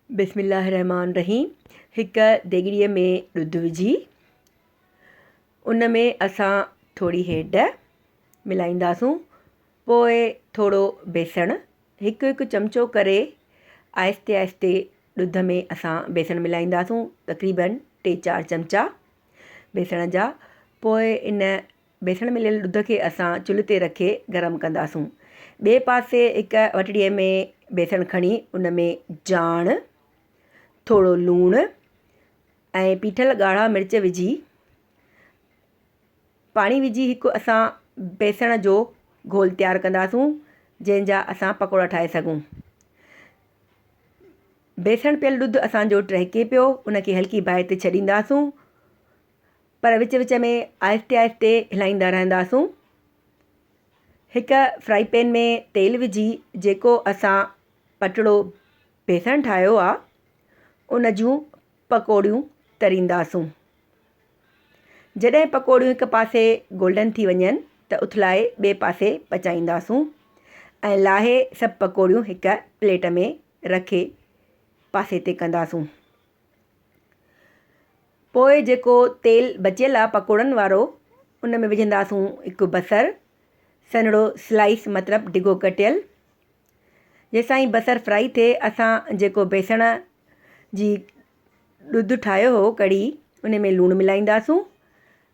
بسم الله الرحمٰن الرحيم هڪ ديڳڙيء ۾ ڏڌ وجهي ان ۾ اسان ٿوري هيڊ ملائينداسون پوء ٿورو بيسڻ هڪ هڪ چمچو ڪري آهستي آهستي ڏڌ ۾ اسان بيسڻ ملائينداسون تقريبن ٽي چار چمچا بيسڻ جا پوء ان بيسڻ مليل ڏڌ کي اسان چلهه تي رکي گرم ڪنداسون. ٻئي پاسي هڪ وٽڙي ۾ بيسڻ کڻي ان ۾ جاڻ، ٿورو لوڻ ۽ پيٺل ڳاڙها مرچ وجهي پاڻي وجهي هڪ اسان بيسڻ جو گهول تيار ڪنداسون جنهن جا اسان پڪوڙا ٺاهي سگهون. بيسڻ پيل ڏڌ اسان جو ٽهڪي پيو ان کي هلڪي باهه تي ڇڏينداسون. پر وچ وچ ۾ آهستي آهستي هلائيندا رهنداسون. هڪ فرائي پين ۾ تيل وجهي جيڪو اسان پٽڙو بيسڻ ٺاهيو آ ان جون پڪوڙيون ترينداسون. جڏهن پڪوڙيون هڪ پاسي گولڊن ٿي وڃن ته اٿلائي ٻئي پاسي پچائينداسون ۽ لاهي سڀ پڪوڙيون هڪ پليٽ ۾ رکي پاسي تي ڪنداسون. پوء جيڪو تيل بچيل آ پڪوڙن وارو ان ۾ وجهنداسون هڪ بصر سنهڙو سلائس مطلب ڊگهو ڪٽيل جيسائين بصر فرائي ٿئي اسان جيڪو بيسڻ جي ڏڌ ٺاهيو هو ڪڙهي ان ۾ لوڻ ملائينداسون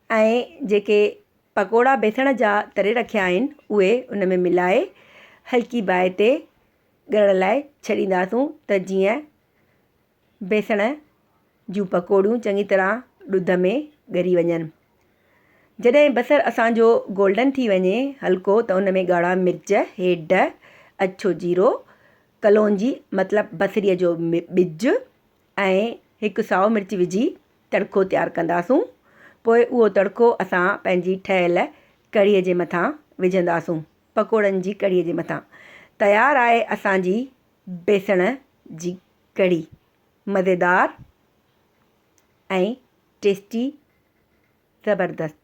۽ جيڪي پڪوڙا بيسڻ جا تري رکيا آهن اهي ان ۾ ملائي هلڪي باهه تي ڳرڻ لاء ڇڏينداسون ته جيئن بيسڻ جون پڪوڙيون چڱي طرح ڏڌ ۾ ڳري وڃن. جڏهن بصر اسان جو گولڊن ٿي وڃي هلڪو ته ان ۾ ڳاڙها مرچ، هيڊ، اڇو جيرو، ڪلونجي مطلب بصريء جو ٻج ۽ هڪ سائو مرچ وجهي تڙڪو تيار ڪنداسون. پوء اهو تڙڪو اسان پنهنجي ٺهيل ڪڙهيء جي مٿان وجهنداسون. پڪوڙن جي ڪڙهيء جي مٿان. تيار آهي اسان جي بيسڻ جي ڪڙهي مزيدار ۽ ٽيسٽي زبردست.